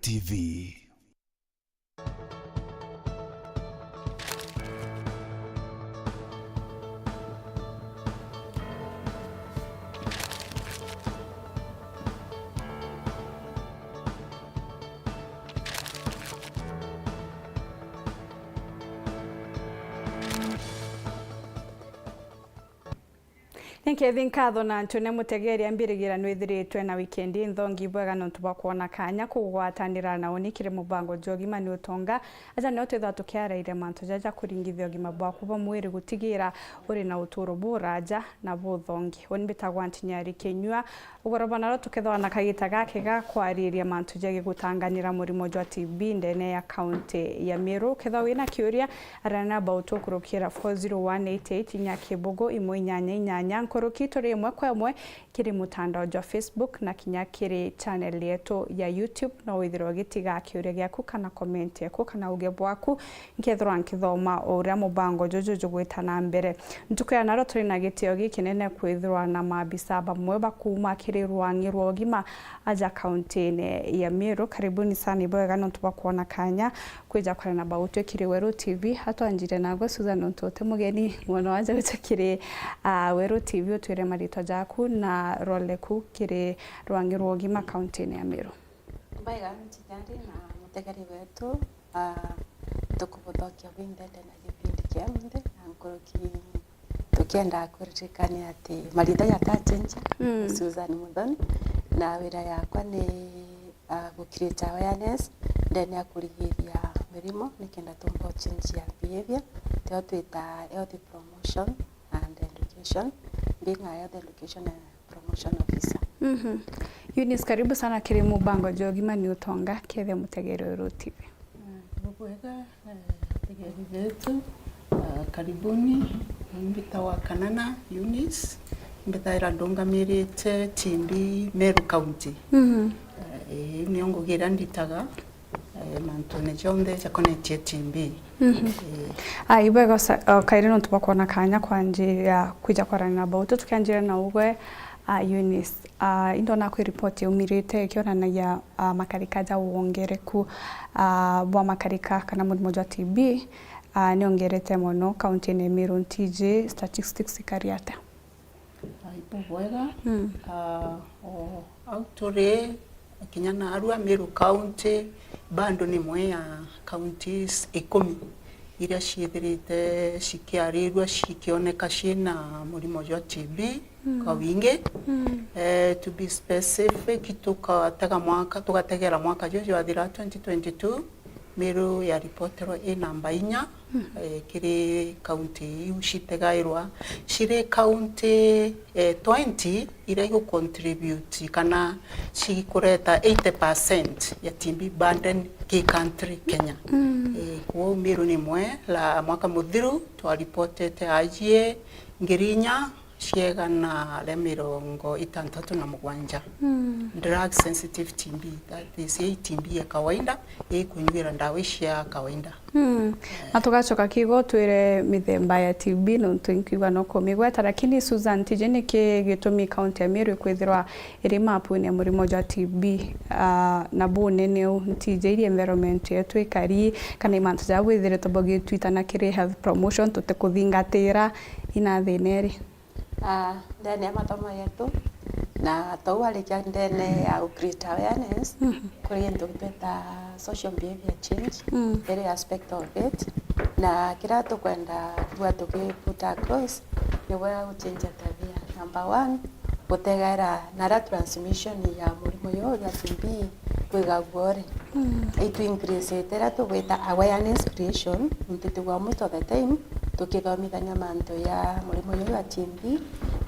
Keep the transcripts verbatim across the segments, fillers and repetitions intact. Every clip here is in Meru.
T V. Ninkethi nkatho na ntune mutegeri ambirigira nwithiritwe na wikendi nthongi bwega nontu bwa kwona kanya kugwatanira na uni kiri mubango jwa ugima ni utonga. Aja nio twithwa tukiaraire mantu jaja kuringithia ugima bwaku bwa mwiri gutigira uri na uturo buraja na buthongi. Uni mbitagwa Ntinyari Kinyua. Ugoro bwa naro tukethwa na kagita gake ga kwariria mantu jegi gutanganira murimo jwa T B ndene ya kaunti ya Meru. Kethwa wina kiuria, arana na bautu kurukira four zero one eight eight inya kibugu imwe inyanya inyanya nkuruki turi imwe kwa imwe kiri mutandao jwa Facebook na kinya kiri channel yetu ya YouTube. No withirwe ugitiga kiuria giaku kana comment yaku kana uge bwaku, nkethirwa nkithoma o uria mubango juju jugwita na mbere. Ntuku ya naro turi na gitio gikinene kwithirwa na maabisa bamwe ba kuuma kiri rwang'i rwa ugima aja kauntine ya Meru. Karibuni sana, ibwega nontu bwa kwona kanya kwija kwaria na bautwe kiri Weru T V. Atwanjire nagwe Susan, nontu uti mugeni mwono waja gucha kiri, ah, Weru T V, utwire maritwa jaku na role ku kiri rwang'i rwa ugima kauntine ya Meru. Mbaiga Ntinyari na mutegeri wetu, ah, tukubuthokia bwinthe ndene ya gipindi kia umunthi, na nkuruki tukienda kuririkania ati maritwa jatachenja. Mm. Susan Muthoni, na wira yakwa ni, ah, gu create awareness ndene ya kurigiria mirimo, nikenda tumba uchenjia behavior, tio twita health promotion and education, being a health education and promotion officer. Mhm. Eunice, karibu sana kiri mubango jwa ugima ni utonga, kethe mutegeri Weru T V. Ah, bubwega, eh, ategeri betu, ah, karibuni. Mbitagwa Kanana Eunice, mbithaira ndungamirite T B Meru County. Mhm. Eh, ii nio ngugi iria nditaga, eh, mantune jonthe jakonetie T B. Mhm. Eh. Ah, ibwega sa-, ah, kairi nontu bwa kwona kanya kwanjia kwija kwarania na bautu, tukianjira na ugwe, ah, Eunice. Ah, indona kwi ripoti yaumirite ikionanagia, ah, makarika ja wongereku, ah, bwa makarika kana murimo jwa T B, ah, niongerete mono kauntine ya Meru. Ntiji statistics ikari atia? Ah, ibubwega. Mm. Ah, o au turi, kinya narua Meru County bado ni imwe ya counties ikumi iria ciithirite cikiarirua cikioneka ciina murimo jwa T B. Mm. Kwa wingi. Mm. Eh, to be specific, tukatega mwaka, tugategera mwaka juju jwathira twenty twenty-two, Meru yaripoterwa i namba inya, mm, eh, kiri kaunti iu citegairwa ciri kaunti, eh, twenty iria igu contribute kana cikureta eighty percent ya T B burden ki country Kenya. Mm. Eh, kwou Meru ni imwe la mwaka muthiru twaripotete ajie ngiri inya cia igana ria mirongo itantatu na mugwanja. Mm. Drug sensitive T B, that is, i T B ya kawaida, ikunyuira ndawa cia kawaida. Mm. Na tugacoka kigo twire mithemba ya T B, nontu inkwigua no kumigweta, lakini Susan, tiji niki gitumi kaunti ya Meru ikwithirwa iri mapune ya murimo jwa T B, ah, na bunene u, ntiji iria environment yetu ikari, kana i mantu ja bwithiritwe bugitwitana kiri health promotion, tutikuthingatira, ina thina iri? Ah, ndene ya mathomo yetu, na tou arikia ndene ya u create awareness, mhm, kuri gintu gitwita social behavior change, mm, every aspect of it. Na kiria tukwenda kuga tuki put across ni bwega guchenjia tabia. Number one, gutegaira naria transmission ya murimo uyu ya T B kwigagua uri. Mm. Itu increase ite iria tugwita awareness creation, nontu tigwa most of the time tukithomithania mantu ya murimo uyu wa T B,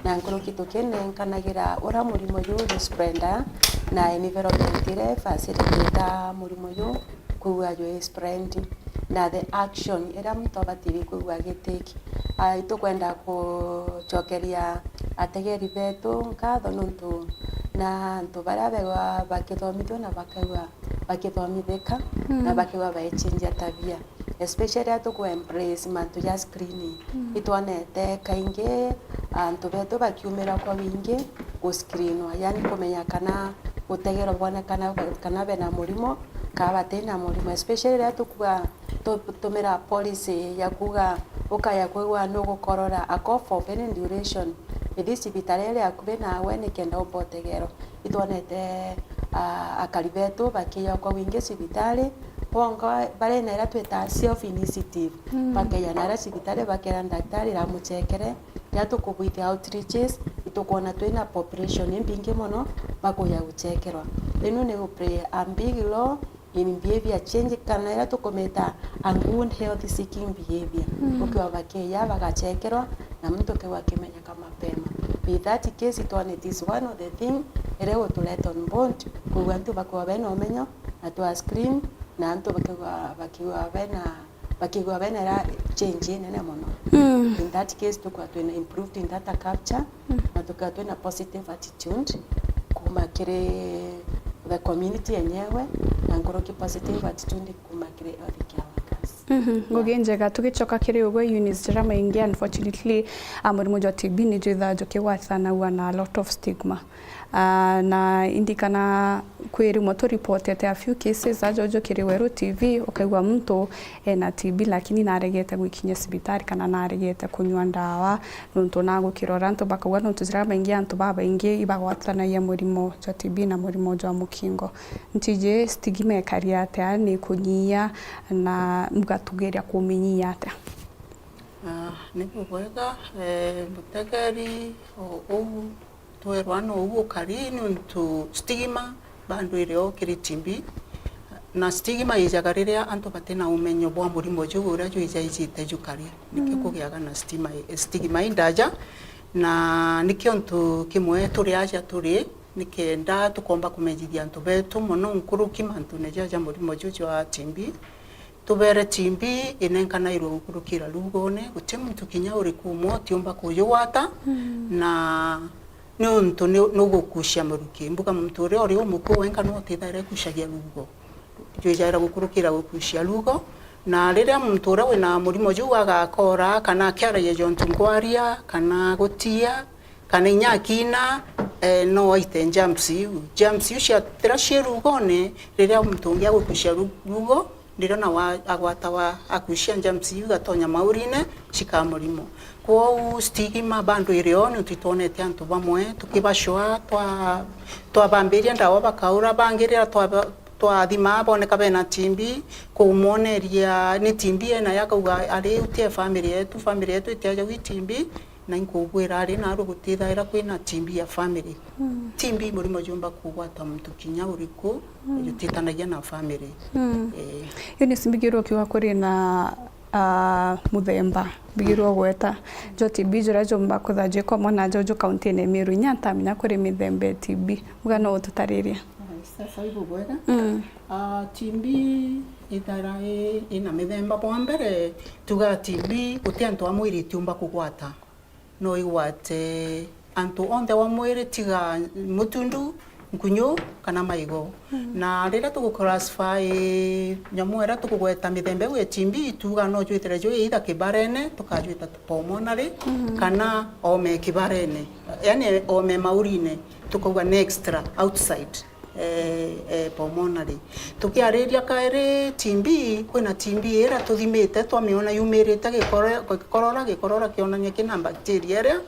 na nkuruki tukinenkanagira uria murimo uyu uri spreader na environment iria ifacilitator murimo uyu kwigua jwi spread, na the action iria muntu abatirie kwigua agitake. Ah, itukwenda kucokeria ategeri betu nkatho nontu na antu baria begwa bakithomithua na bakaigua bakithomithika, mm, na bakaigua baichenjia tabia, especially riria tuku embrace mantu ja screening. Mm. Itwonete kaingi antu betu bakiumira kwa wingi gu screenwa, yani kumenya kana gutegerwa bwone kana, kana bena murimo, batina murimo, especially riria tukuga tutumira policy ya kuga ukaya kwigua nugukorora a cough for any duration, ithi cibitari iri akubi nawe nikenda umba utegerwa. Itwonete, ah, akari betu bakiya kwa wingi cibitari, bonga bari na iria twitaga self initiative, bakeya na iria cibitari bakera ndaktari ramuchekere, riria tukubwithia outreaches, itukwona twina population imbingi mono bakuya guchekerwa. Riu ni u play a big role in behavior change, kana iria tukumita a good health seeking behavior. Ukiwa bakeya bagachekerwa, na muntu ukiwa akimenyeka mapema. In that case, itwone it is one of the thing iria gutuleta on board, kwigua antu bakiwa bena umenyo, na twa screen, na antu bakiwa, bakiwa bena, bakiwa bena ira change inene mono. In that case, tukwa twina improved in that culture, na tukwa twina positive attitude kuma kiri the community yenyewe, na nkuruki positive attitude kuma kiri health care workers. Mhm. Ngugi njega. Tugicoka kiri ugwe, Eunice, njira maingi, unfortunately, a, murimo jwa T B ni jwithaa jukigwatanagua na a lot of stigma. A, na indikana kwi rimwe turipotete a few cases ajo jukiri Weru T V, ukaigua muntu ena T B lakini naregete gwikinyia cibitari kana naregete kunyua ndawa, nontu nagukira uria antu bakauga, nontu njira maingi antu babaingi ibagwatanagia murimo jwa T B na murimo jwa mukingo. Ntiji stigma ikari atia, ni kunyia na mugatugeria kuminyia atia? Ah, ni bubwega, eh, mutegeri, o, uu twerwa no uu ukari, niuntu stigma bado iri o kiri T B, na stigma ijaga riria antu batina umenyo bwa murimo juu uria jwijaijite jukari. Nikio kugiaga na stigma, stigma indaja, na nikio ntu kimwe turi aja turi, nikenda tukomba kumenyithia antu betu mono nkuruki mantune jaja murimo juu jwa T B. Tubere T B inenkanairwe gukurukira rugone, guti muntu kinya uriku umwe utiumba kujugwata, na niuntu ni, nugukucia muruki. Mbuga muntu uria uri umuku wenka no utithaira ikucagia rugo. Jwijaira gukurukira gukucia rugo, na riria muntu uria wina murimo juu agakora, kana akiaragia jontu nkwaria, kana gutia, kana inya akina, eh, no aite germs iu. Germs iu ciathira cii rugone, riria muntu ungi agukucia ru-, rugo, riria nawe agwatawa, akucia germs iu igatonya maurine, cikaa murimo. Kwou stigma bado iri o, niuntu itwonete antu bamwe tukibacwa, twa-, twabambiria ndawa bakaura, bangi riria twaba-, twathima boneka bena T B, kumwoneria ni T B enayo akauga, ari utie family yetu, family yetu itiaja gwi T B, na inkubwira ari naru gutithaira kwina T B ya family. T B murimo jumba kugwata muntu kinya uriku, jutitanagia na family. Eh. Eunice, mbigirwo kiuga kuri na, ah, muthemba, mbigirwo gweta jo T B juria jumba kuthanjikwa mwana jojo kaunti-ini ya Meru, inya ntamenya kuri mithemba ya T B. Muga no ututaririe? Sasa ibu bwega. Ah, T B ithara i, ina mithemba. Bwa mbere, tuga T B guti antu a mwiri itiumba kugwata. No igwate antu onthe wa mwiri tiga mutundu, nkunyu kana maigo. Na riria tugu classify nyamu iria tugugweta mithemba iu ya T B, tuga no jwithire jwi either kibarene, tukajwita pulmonary, kana ome kibarene, yani ome maurine, tukauga ni extra, outside. Eh, eh, pulmonary. Tukiariria kairi T B, kwina T B iria tuthimite, twamiona yumirite gikoro-, gikorora, gikorora kionania kina bacteria iria,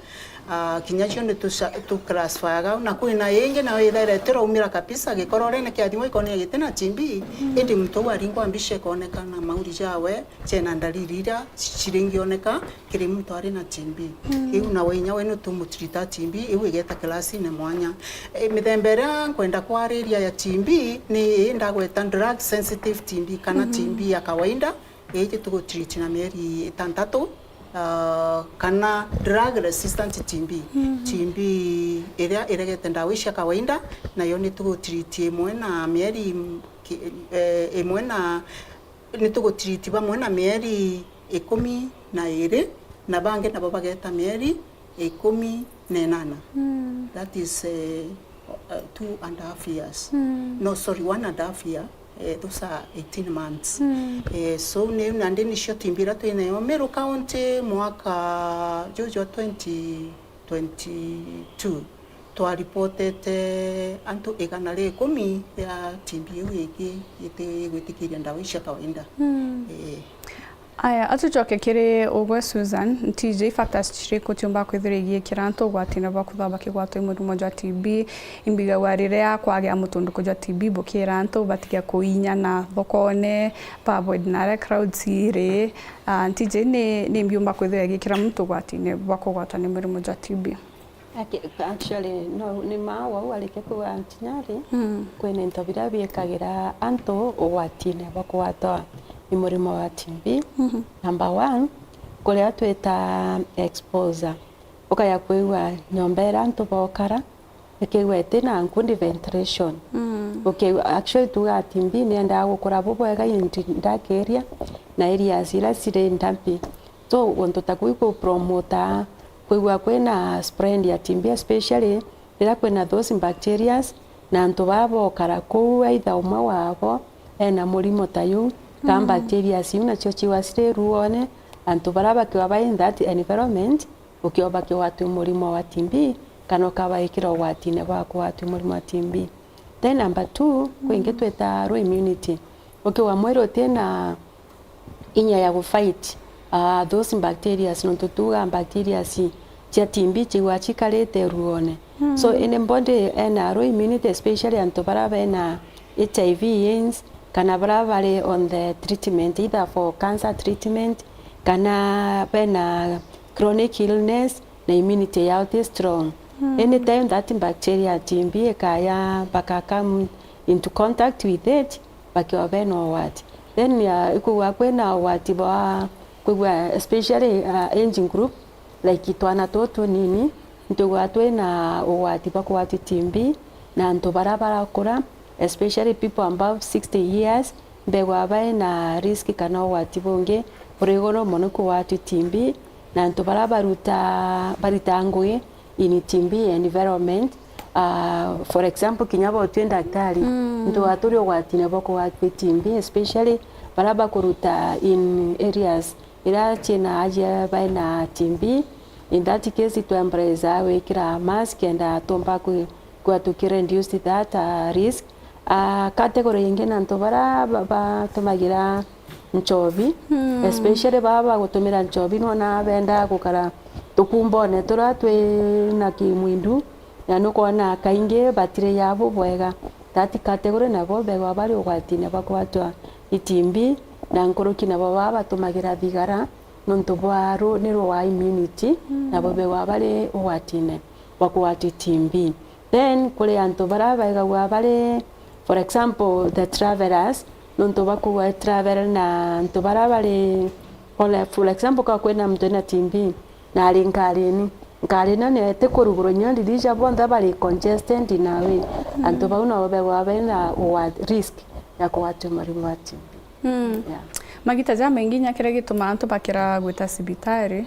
ah, kinya cio ni tuca-, tu classifyaga, na kwina ingi nayo ithaira itiraumira kabisa, gikororene kiathimwa ikonania gitina T B, indi muntu uu aringwa mbica ikonekana mauri jawe, jena ndariri iria ciringioneka kiri muntu ari na T B. Iu nawe inya we nutumutirita T B, iu igeta class-ine mwanya. E, mithemba iria nkwenda kwariria ya T B ni ii ndagweta drug sensitive T B kana T B ya kawaida, iji tugutreat na mieri itantatu, ah, kana drug resistant T B. T B iria iregete ndawa icia kawaida, nayo ni tugutreat imwe na mieri, ki-, eh, imwe na ni tugutreat bamwe na mieri ikumi na iri, na bangi nabo bageta mieri ikumi na inana. That is, eh, uh, two and a half years. No, sorry, one and a half year. Eh, those are eighteen months. Eh, so, ni, nandi nicio T B iria twinayo Meru County mwaka juju jwa twenty twenty-two. twaripotete antu igana ria ikumi ria T B iu ingi iti gwitikiria ndawa iu cia kawaida. Ee. Aya, atucoke kiri ugwe Susan, T J, factors ciriku ciumba kwithira igiikira antu ugwatine bwa kwithirwa bakigwatwa i murimo jwa T B? Imbigagua riria kwagia mutunduko jwa T B bukira antu batige kuinyana thokone, pa avoid naria crowds iri. Ah, T J, ni, ni mbi yumba kwithira igiikira muntu ugwatine bwa kugwatwa ni murimo jwa T B? Aki-, actually, no, ni maa wau arike kuuga Aunty Nyari, kwina into biria biikagira antu ugwatine bwa kugwatwa ni murimo wa T B. Number one, kuria twita exposure. Ukaya kwigua nyomba iria antu bokara, ikigua itina good ventilation. Ukiigua, actually, tuuga T B ni yendaa gukura bubwega in dark area na areas iria ciri damp. So, untu ta kuu ikupromotaa kwigua kwina spread ya T B, especially riria kwina those bacterias, na antu baa bokara kuu, either umwe wabo ena murimo ta juu, ka bacterias iu nacio ciigua ciri ruone, antu baria bakiwa ba in that environment, ukiwa bakigwatwa i murimo wa T B, kana ukabaikira ugwatine bwa kugwatwa i murimo wa T B. Then number two, kwi ingi twitaga low immunity. Ukiwa mwiri utina inya ya gufight, ah, those bacterias, nontu tuuga bacterias cia T B ciigua cikarite ruone. So, anybody ena low immunity, especially antu baria bena H I V, AIDS, kana baria bari on the treatment, either for cancer treatment, kana bena chronic illness, na immunity yao ti strong. Anytime that bacteria ya T B ikaya, baka come into contact with it, bakiwa bena ugwati. Then, uh, ikwigua kwina ugwati bwa kwigua, especially, uh, aging group, like twana tutu tunini, nitwigua twina ugwati bwa kugwatwa T B, na antu baria barakura, especially people above sixty years, mbegwa baina risk kana ugwati bungi buri iguru mono kugwatwa T B, na antu baria baruta, barita ngugi in T B environment. Ah, for example, kinya bo twi ndaktari, nitwigua turi ugwatine bwa kugwatwa T B, especially baria bakuruta in areas iria ciina aajia baina T B. In that case, twa embrace gwikira mask kenda tumba kwi-, kwithirwa tuki reduce that, ah, risk. Ah, category ingi ni antu baria ba-, batumagira nchobi, especially baa bagutumira nchobi, nwona benda gukara tukumbone turia twina kimwindu, na nukwona kaingi batiri ya bubwega. That category nabo begwa bari ugwatine bwa kugwatwa i T B, na nkuruki nabo baa batumagira thigara, nontu bwa ru-, ni rwa immunity, nabo begwa bari ugwatine bwa kugwatwa i T B. Then kuri antu baria baigagua bari, for example, the travelers, nontu bwa kugua travel na antu baria bari, ole, for example, ka kwina muntu ena T B na ari nkarini, nkari ino ni itikurugurwa, inya ndirija bonthe bari congested in a way. Antu bau nabo begwa bena ugwa-, risk ya kugwatwa murimo wa T B. Mm. Yeah. Magita jamaingi inya kiria gitumaa antu bakira gwita cibitari,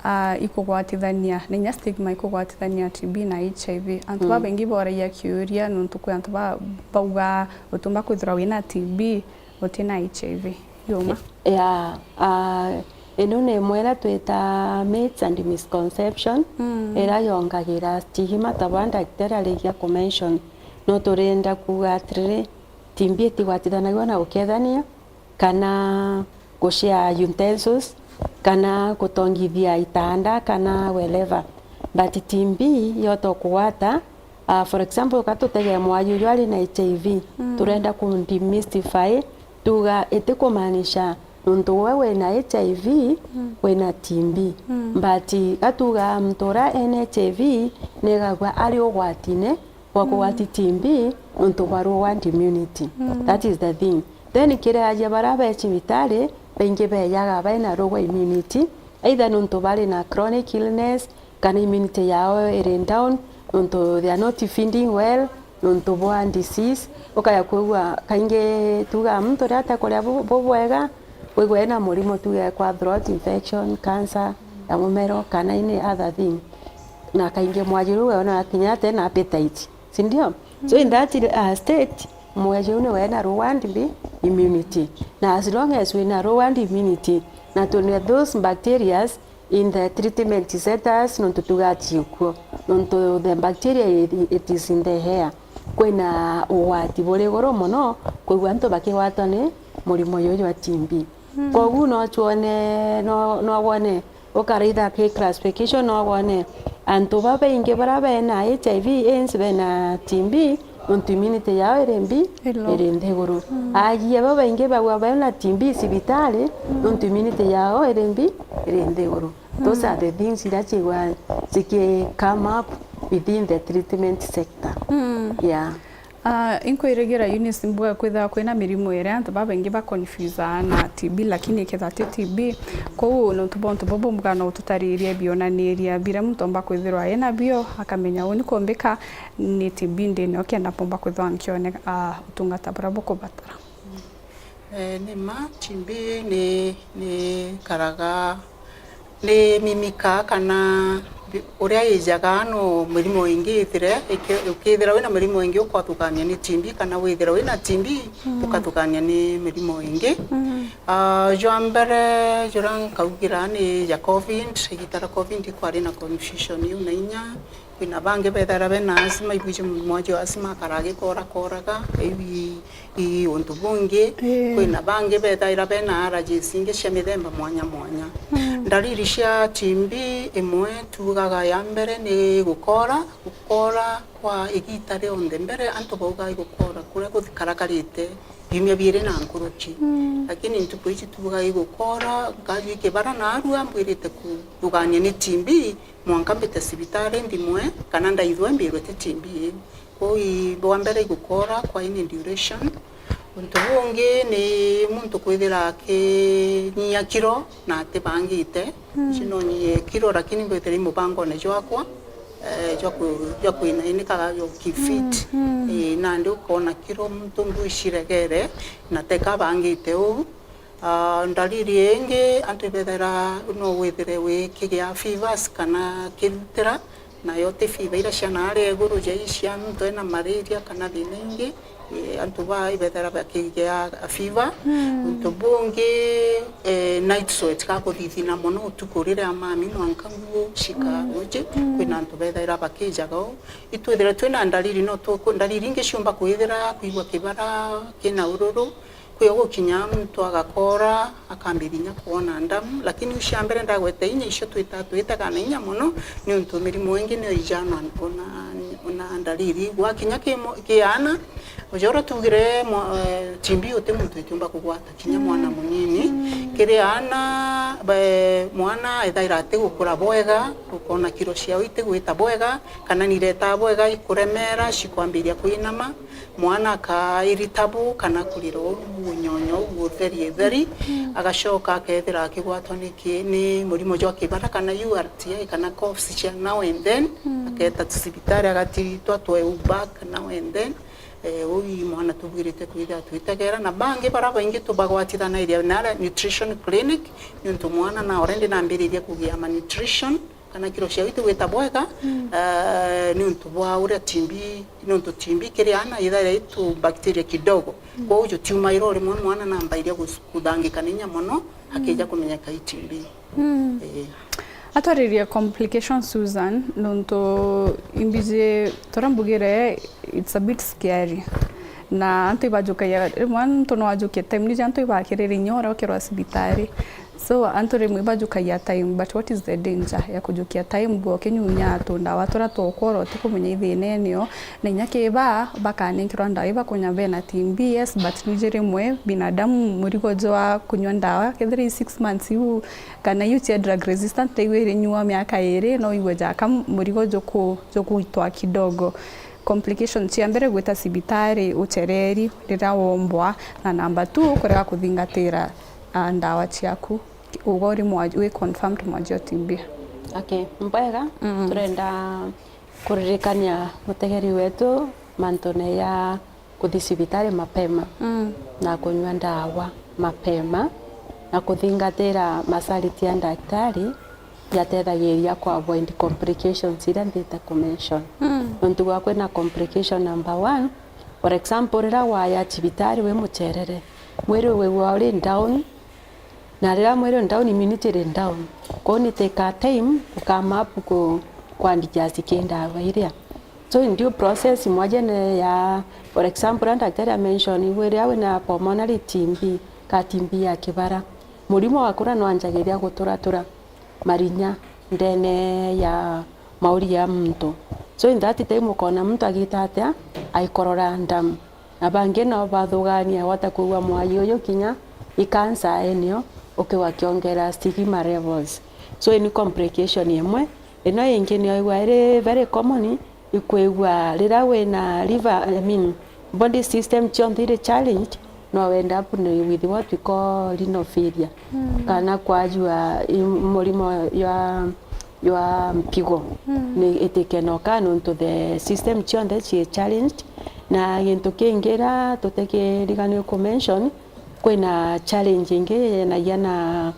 ah, ikugwatithania, na inya stigma ikugwatithania T B na H I V. Antu babaingi boragia kiuria nontu kwi antu ba-, bauga utumba kwithirwa wina T B utina H I V. Yuma? Yeah, ah, ino ni imwe iria twita myths and misconception, iria yongagira stigma, ta bwa ndagitari arikia ku mention. No turenda kuuga atiriri, T B itigwatithanagua na gukethania, kana gushare utensils, kana gutongithia itanda, kana wherever. But T B yo to kugwata, ah, for example, ka tutege mwari uyu ari na H I V, turenda ku demystify, tuuga itikumaanisha nontu we wina H I V, wina T B. But ka tuuga muntu uria ena H I V negagua ari ugwatine bwa kugwati T B nontu bwa lowered immunity. That is the thing. Then kiri aajia baria be cibitari, baingi beejaga baina lower immunity, either nontu bari na chronic illness, kana immunity yao iri down, nontu they are not feeding well, nontu bwa disease. Ukaya kwigua kaingi tuuga muntu uria atakuria bu-, bubwega, wigua ena murimo tuuge kwa throat infection, cancer ya mumero, kana any other thing. Na kaingi mwajuru we ona akinya ate na appetite. Si ndio? So in that, uh, state, mwajuru ni wena lowered immunity. Na as long as wina lowered immunity, na twina those bacterias in the treatment centers, nontu tugachiu kuo, nontu the bacteria it, it is in the air. Kwina ugwati buri iguru mono kwigua antu bakigwatwa ni murimo juju jwa T B. Koguo no twone, no, no wone, ukaraitha ki classification, no wone antu babaingi baria bena H I V, ins bena T B, nontu immunity yao iri mbi, iri nthiguru. Agia babaingi bagua bena T B cibitari, nontu immunity yao iri mbi, iri nthiguru. Those are the things iria cigwa ciki come up within the treatment sector. Yeah. Ah, inkwirigira Eunice, mbuga kwithirwa kwina mirimo iria antu babaingi ba confusaa na T B, lakini ikethirwa ti T B, kou nontu bwa untu bubu mbuga no ututaririe bionaniria biria muntu omba kwithirwa ena bio, akamenya uu ni kumbika ni T B ndini, ukienda mpomba kwithirwa nkione, ah, utungata buria bukubatara. Eh, ni ma, T B ni, ni karaga, ni mimikaa kana bi-, uria ijaga no mirimo ingi ithire, iki-, ukithira wina mirimo ingi ukwathukania ni T B, kana withira wina T B ukathukania ni mirimo ingi. Ah, jwa mbere juria nkaugira ni ja covid, igita ria covid kwari na confusion iu na inya, Kwina bangi bethaira bena asthma, ibwiji murimo jwa asthma, akara agikorakoraga, iu i, i untu bungi. Ii. Kwina bangi bethaira bena allergies ingi cia mithemba mwanya mwanya. Mm. Ndariri cia T B imwe tuugaga ya mbere ni gukora, gukora kwa igita rionthe. Mbere antu baugaga igukora kuria guthikarakarite biumia biiri na nkuruki. Mm. Lakini ntuku iji tuugaga igukora, nkajua ikibara narua, mbwirite kuthugania ni T B, mwanka mbite cibitari nthimwe kana ndaithwe mbirwe ti T B ii. Kwou i, bwa mbere igukora kwa any duration. Untu bungi ni muntu kwithira akinyia kiro na atibangite. Mm. Ici no nyie kiro, lakini mbwithira i mubangone jwakwa, eh, jwa ku-, jwa kwina ini kaga jwa keep fit. Mm, mm. Eh, nandi ukona kiro muntu mbu iciregere na teka abangite uu. Ah, ndariri ingi, antu ibethira no withire wikigia fevers kana kirutira, nayo ti fever ira cia naria iguru ja ii cia muntu ena malaria kana thina ingi. Eh, antu ba ibethira bakigia fever. Mm. Untu bungi, eh, night sweat, ka kuthithina mono utuku riria mami mwanka nguo cika uji. Mm. Kwina antu bethaira bakijaga uu. Itwithire twina ndariri, no tuku-, ndariri ingi ciumba kwithira kwigua kibara kina ururu, Kwi o gukinya muntu agakora, akambiriria inya kwona ndamu, lakini iu cia mbere ndagwete inya icio twita-, twitaga na inya mono, niuntu mirimo ingi niyo ijaa na, ona, ona ndariri. Gwakinya ki mo-, ki aana, uja uria tuugire mwa-, eh, T B uti muntu utiumba kugwata, kinya mwana munini. Mm. Kiri aana, be-, mwana ethaira atigukura bwega, ukona kiro ciao itigwita bwega, kana niretaa bwega, ikuremera, cikwambiria kwinama. Mwana akaa irritable kana kurira uru, unyonyo, utheri itheri, mm, agacoka akethira akigwatwa ni ki-, ni murimo jwa kibara kana U R T I kana coughs cia now and then, mm, akeeta cibitari agatiritwa twe U B A C now and then. Eh, uu i mwana tubwirite kwithira twitegera, na bangi bara baingi tubagwatithanagiria na aria nutrition clinic, niuntu mwana na already nambiririe kugia malnutrition. Kana kiro ciao itigwita bwega, mm, eh, niuntu bwa uria T B, niuntu T B kiri aana ithaira itu bacteria kidogo. Mm. Kwou jutiumaira o rimwe mwana nambairia gus-, kuthangika na inya mono, akija, mm, kumenyeka i T B. Mm. Eh. Atwaririe complications, Susan, nontu imbiji turia mbugire, it's a bit scary. Na antu ibajukagia, rimwe antu no ajukie time, niji antu ibakirire inya uria ukirwa cibitari. So, antu rimwe ibajukagia time, but what is the danger ya kujukia time? Bwo kinyunya tundawa turia tukwora utikumenya ithinene o, na inya kiba bakanenkerwa ndawa ibakunya bena T B, yes, but niji rimwe binadamu murigo jwa kunywa ndawa, kethira i six months iu, kana iu cia drug resistant, taigua irinyua miaka iri, no igue jaka murigo juku-, jukuitwa kidogo. Complication cia mbere gwita cibitari ucereri riria wombwa, na number two kurega kuthingatira, ah, ndawa ciaku, uga uri mwa-, wi confirmed mwajio T B. Okay, mbwega, mm, turenda kuririkania mutegeri wetu mantune ya kuthi cibitari mapema, mm, na kunywa ndawa mapema, na kuthingatira mashariti ya daktari. Jatethagiria ku avoid complications iria nthite ku mention. Mm. Nontu gwa kwina complication number one, for example, riria waya cibitari wi mucerere, mwiri wigua uri down, Na riria mwiri ni down, immunity iri down. Kwou ni take a time, ukamap ku, kwa adjust ki ndawa iria. So, in due process, mwajene ya, for example, riria daktari a mention, riria wina pulmonary T B, ka T B ya kibara, murimo wa kuria nwanjagiria guturatura marinya ndene ya mauri ya muntu. So, in that time, ukona muntu agita atia, aikorora ndamu. Na bangi no bathugania, wata kwigua mwai uyu kinya i cancer enio, ukigua akiongera stigma levels. So, ii ni complication imwe. Ino ingi nio igua iri very common, ikwigua riria wina liver, I mean, body system cionthe iri challenged, no end up ni with what we call renal failure. Kana kwajua i murimo jwa, jwa mpigo. Ni itikenoka nontu the system cionthe cii challenged. Na gintu kingi ira tutikiriganirwe ku mention, kwina challenge ingi yenagia na,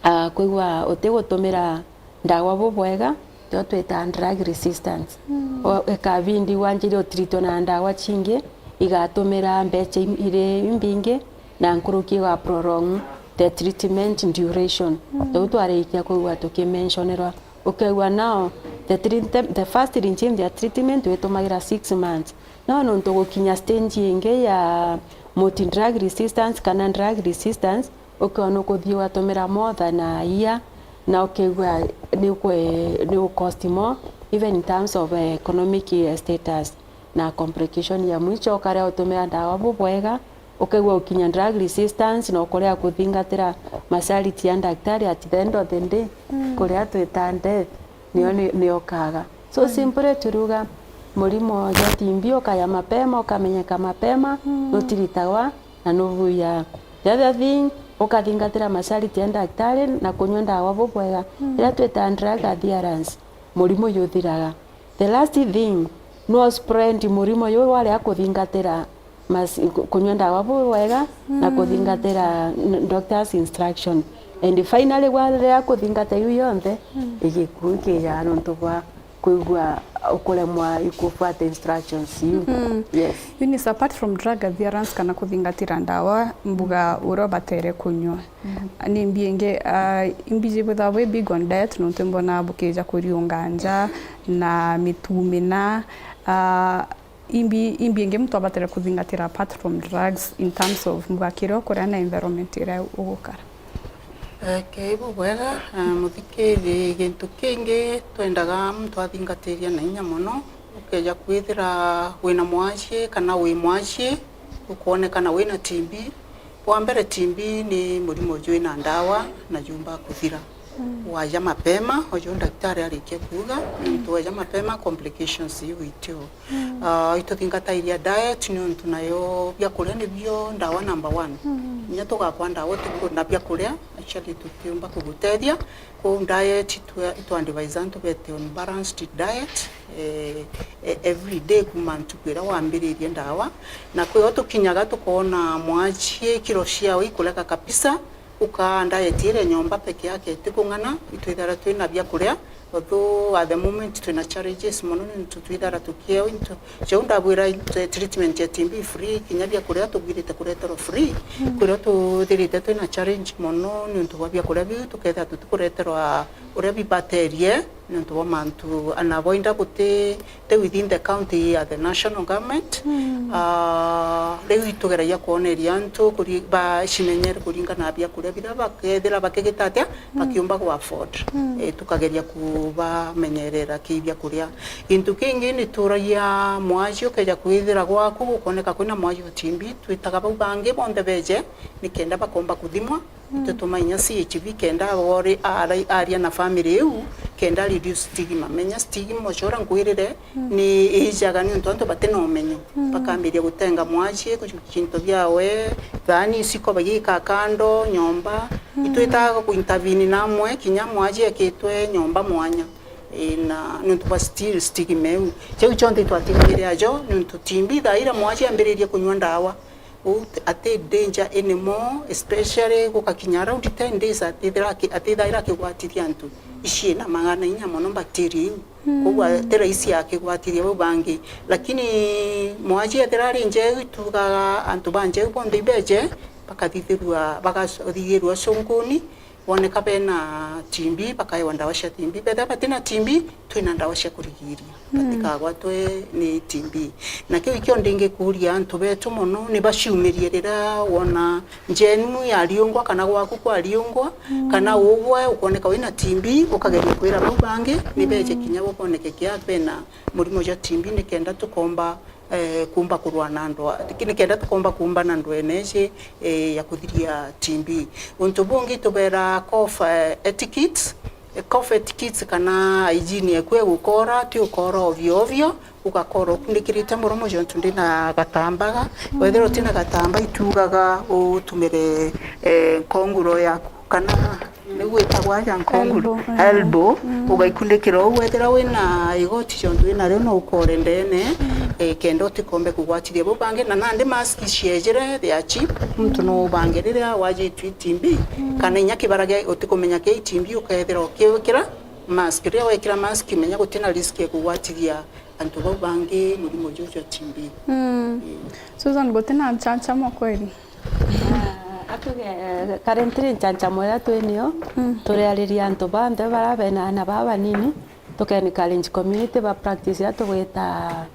ah, kwigua utigutumira ndawa bubwega, tio twita drug resistance. O, ikabindi wanjire utiritwe na ndawa cingi, igatumira mbeca im-, iri imbingi, na nkuruki iga prolong the treatment duration. Tou twarikia kwigua tukimentionerwa. Ukegua now, the treat-, the first regime ya treatment witumagira six months. No nontu gukinya stage ingi ya multi drug resistance kana drug resistance, ukiona ukuthii ugatumira more than a year, na ukigua ni ukwe-, ni u cost more, even in terms of, eh, economic, eh, status. Na complication ya mwicho, ukaria utumira ndawa bubwega, ukigua ukinya drug resistance, na ukuria kuthingatira mashariti ya daktari, at the end of the day, kuria twita death, nio ni-, niokaga. So, simply turiuga, murimo jwa T B ukaja mapema, ukamenyeka mapema, nutiritagwa, na nubuya. The other thing, ukathingatira mashariti ya daktari na kunywa ndawa bubwega, iria twita drug adherence, murimo juthiraga. The last thing, no spread murimo juu waria kuthingatira mas-, ku-, kunywa ndawa bubwega na kuthingatira n-, doctor's instruction. And finally, waria kuthingata iu yonthe, igikuu kijaga nontu bwa kwigua ukuremwa ikufuata instructions iu. Yes. Eunice, apart from drug adherence kana kuthingatira ndawa, mbuga uria ubatere kunywa. Ni mbi ingi, ah, imbi jibwithaga bwi big on diet, nontu mbona bukija kuriunga nja na mitu mina, ah, imbi, imbi ingi muntu abatere kuthingatira apart from drugs in terms of mbuga kiria ukuria na environment iria ugukara? Eh, kei bubwega, eh, muthikiri, gintu kingi twendaga muntu athingatiria na inya mono, ukeja kwithira wina mwasie kana wi mwasie, ukwonekana wina T B. Bwa mbere, T B ni murimo jwina ndawa na jumba kuthira. Waja mapema, ojo daktari arikia kuuga, nontu waja mapema, complications iu itio. Ah, ituthingatairia diet, niuntu nayo biakuria nibio ndawa number one. Inya tugakwa ndawa utiku-, na biakuria, actually tutiumba kugutethia. Kwou diet itwa-, itwa advise antu bete on balanced diet, eh, e-, every day kuma ntuku iria wambiririe ndawa. Na kwio tukinyaga tukoona mwasie kiro ciao ikurega kabisa, ukaa diet iria nyomba peke yake itikung'ana, itwithira twina biakuria, although at the moment twina challenges mono, nontu twithira tukieo into. Jau ndabwira, eh, treatment ya T B free, kinya biakuria tubwirite kureterwa free. Kuria tuthirite twina challenge mono niuntu bwa biakuria biu, tukethira tutikureterwa uria bibaterie, niuntu bwa mantu, and avoid guti, ti within the county, at the national government. Ah, riu itugeragia kwoneria antu kuri-, bacimenyere kuringana na biakuria biria bakethira bakigita atia, bakiumba gu afford. Eh, tukageria kubamenyerera ki biakuria. Gintu kingi, nituragia mwasie ukeja kwithira gwaku gukoneka kwina mwasie wa T B, twitaga bau bangi bonthe beje, nikenda bakomba kuthimwa. Itutuma inya C H V kenda ori-, ara-, aria na family iu, kenda reduce stigma. Menya stigma, ucio uria nkwirire, ni ijaga niuntu antu batina umenyo. Bakambiria gutenga mwasie, gucukia into biawe, thaani, iciko bagika kando, nyomba. Itwitaga ku intervene na amwe, kinya mwasie ekitwe nyomba mwanya. Ii, na niuntu bwa still stigma iu. Jau cionthe itwatiganire ajo, niuntu T B thaa iria mwasie ambiririe kunywa ndawa, uu ati danger anymore, especially gukakinya around ten days, atithira aki-, atithaira akigwatithia antu. Iciina magana inya mono bacteria iu. Koguo ti rahisi akigwatithia bau bangi. Lakini mwasie ethira ari njeu, itugaga antu ba njeu bonthe ibeje, bakathithirua, bakathithirua cunkuni, woneka bena T B, bakaewa ndawa cia T B. Bethira batina T B, twina ndawa cia kurigiria batikagwatwe ni T B. Na kiu ikio ndingikuria antu betu mono, ni baciumirie riria wona njenu yariungwa kana gwaku kwariungwa, kana ugwe ukoneka wina T B, ukageria kwira bau bangi, ni beje kinya bo boneke kia bena murimo jwa T B, nikenda tukomba eh, kumba kurwa na ndwa-, nikenda tukomba kumba na ndwene iji, eh, ya kuthiria T B. Untu bungi tubera cough, eh, etiquette, eh, cough etiquette kana hygiene eku egukora, ti ukora ovyo ovyo, ugakora ukunikirite muromo jontu ndina gatambaga. Wethira utina gatamba itugaga utumire, eh, nkonguro yaku kana Niu gwitagwa aja nkonguru. Elbow, eh. Elbow, ugaikunikira uu, wethira wina igoti jontu winario no ukore ndene, eh, kenda utikombe kugwatithia bau bangi. Na nandi mask ciejire, they are cheap, muntu no ubange riria wajitwi T B, kana inya kibara gia utikumenya kia T B, ukethira ukiwikira mask. Riria wekira mask, menya gutina risk ya kugwatithia antu bau bangi murimo juu jwa T B. Mm. Ii. Susan, gutina nchancamo kweli? Ah, atuge, eh, currently nchancamo iria twinio, turiariria antu bonthe baria bena aana baa banini, tuke encourage community ba practice iria tugwita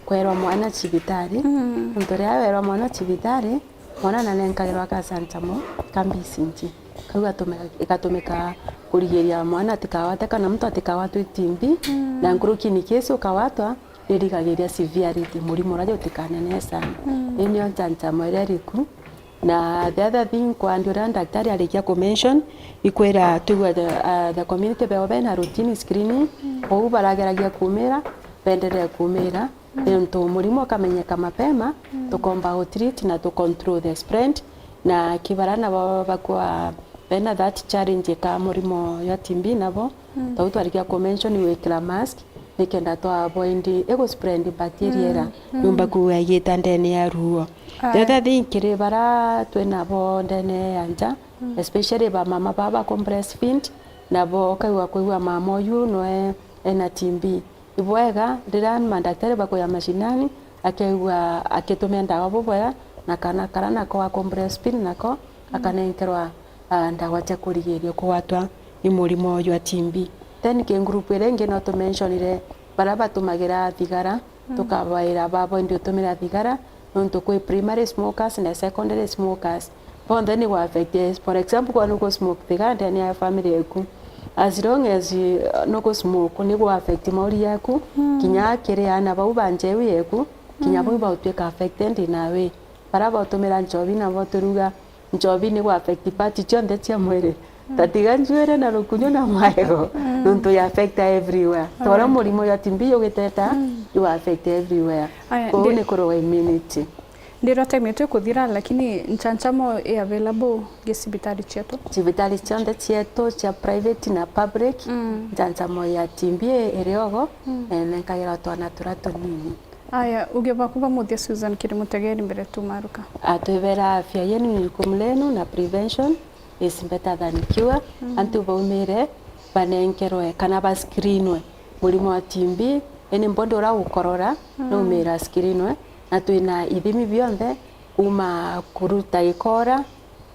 kwerwa mwana cibitari. Nontu riria werwa mwana cibitari, mwana nanenkagirwa gacanchamo ka B C G. Kau gatume-, igatumika kurigiria mwana atikawate kana muntu atikawatwe T B, na nkuruki in case ukawatwa, nirigagiria severity, murimo uria jutikanene sana. Ii nio nchancamo iria iriku. Na the other thing, kwandi uria ndaktari arikia ku mention, ikwira twigua the, uh, the community beo bena routine screening, kou barageragia kumira, benderee kumira, nontu murimo ukamenyeka mapema, tukomba u treat na tu control the spread. Na kibara nabo bakwa bena that challenge ka murimo jwa T B nabo, tau twarikia ku mention gwikira mask, nikenda twa avoid igu spread bacteria ira yumba kuua igita ndene ya ruo. The other thing, kiri bara twinabo ndene ya nja, especially ba mama baa ba ku breastfeed, nabo ukaigua kwigua mama uyu noe ena T B. Ibwega riria mandaktari bakuya mashinani, akeigua akitumia ndawa bubwega, na kana kara nako ga ku breastfeed nako akanenkerwa, ah, ndawa cia kurigiria kugwatwa ni murimo jwa T B. Then ki group iria ingi no tumentionire baria batumagira thigara, tukabaira ba avoid utumira thigara, nontu kwi primary smokers na secondary smokers. Bonthe ni gwa affect, for example, kwa nuku smoke thigara ndene ya family yaku. As long as, uh, nuku smoke, ni gwa affect mauri yaku, kinya kiri aana bau ba njeu yeku, kinya bau bautwika affected in a way. Bara bautumira nchobi nabo turuga, nchobi ni gwa affect part cionthe cia mwiri. Tatiga njuiri na rukunyu na maego, nontu ya affect everywhere. Toro murimo ya T B ugiteta, you affect everywhere. Aya, kou ndi- ni kuruga immunity. Ndirwa time yetu ikuthira, lakini nchanchamo i available gicibitari cietu? Cibitari cionthe cietu cia private na public, nchanchamo ya T B iri ogo, na nenkagira twana turia tunini. Aya, uge baku ba muthia, Susan, kiri mutegeri mbere tumaruka. Atwibera, afya yenu ni jukumu lenu na prevention is better than cure. Antu baumire banenkerwe kana ba screenwe murimo wa T B, anybody uria ukorora, no umira screenwe, na twina ithimi bionthe, kuma kuruta gikora,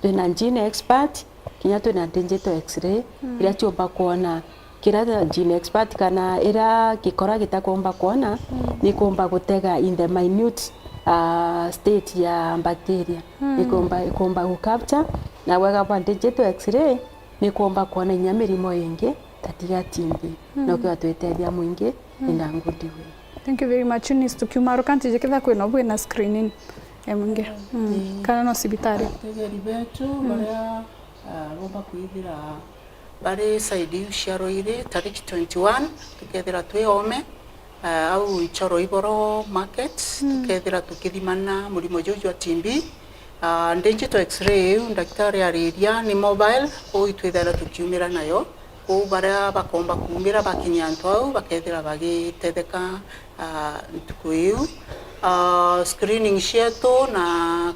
twina gene expert, kinya twina digital x-ray, iria ciumba kwona kiria gene expert kana iria gikora gitakumba kwona, nikumba gutega in the minute, ah, state ya bacteria. Ikumba, ikumba gu capture, na bwega bwa digital x-ray, nikumba kwona inya mirimo ingi, tatiga T B. Na ukiwa twitethia mwingi in a good way. Thank you very much, Eunice. Tukiumaruka ntiji ketha kwina bwina screening, eh, mwingi. Kana no cibitari. Ategeri betu baria, ah, bomba kwithira bari side iu cia Ruiri, tariki twenty-one, tukethira twi ome, ah, au Ichoro Iboro Market, tukethira tukithimana murimo juu jwa T B. Ah, digital x-ray iu ndaktari ariria ni mobile, kou itwithira tukiumira nayo. Kou baria bakomba kuumira bakinya antu au bakethira bagitetheka, ah, ntuku iu. Ah, screening cietu na,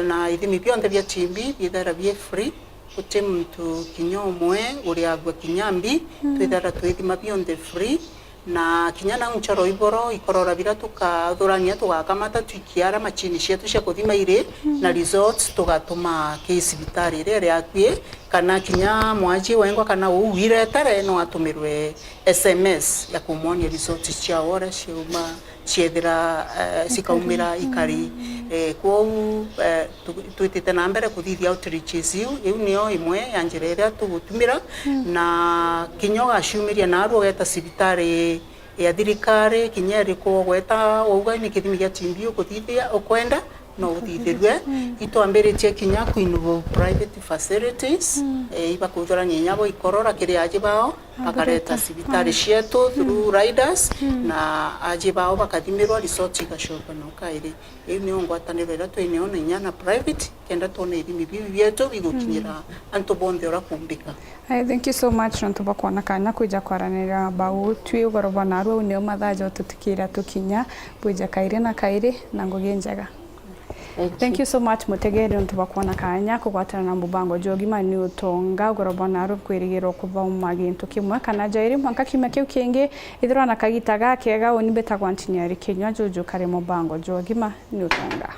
na ithimi bionthe bia T B biithaira bie free. Guti muntu kinya umwe uriagua kinya mbi, twithaira twithima bionthe free. Na kinya nau nchoro iboro ikorora bira tukathurania tugakamata twikia ara machini cietu cia kuthima iri na results tugatuma ki cibitari iria iri akui, kana kinya mwaji wengwa kana uu wiretere no atumirwe S M S ya kumwonia results ciao uria ciauma ciethira eh, cikaumira ikari. Eh, kwou eh, tu- twitite na mbere kuthithia outreaches iu, iu nio imwe ya njira iria tugutumira, na kinya ugaciumiria naarua ugeta cibitari ya thirikari kinya iriku ugweta wauga ni kithimi gia T B ukuthithia ukwenda no uthithirue. Itwambiritie kinya kuinvolve private facilities eh, ibakuthurania inya bo ikorora kiri aji bao bakareta cibitari cietu through riders na aji bao bakathimirwa resort igacoka no kairi. Iu nio ngwataniro iria twinio na inya na private kenda twone ithimi biu bietu bigukinyira antu bonthe uria kumbika. Aye, thank you so much nontu bwa kwona kanya kwija kwaranira bau twi ugoro bwa narua. Uu nio mathaa ja ututikira tukinya bwija kairi na kairi na ngugi njega. Thank you so much mutegeri nontu bwa kwona kanya kugwatana na mubango jwa ugima ni utonga ugoro bwa narua kwirigirwo kubauma gintu kimwe kana jairi mwanka kiumia kiu kingi. Ithirwa na kagita gakega uni mbitagwa Ntiniari Kinyua juju kari mubango jwa ugima ni utonga.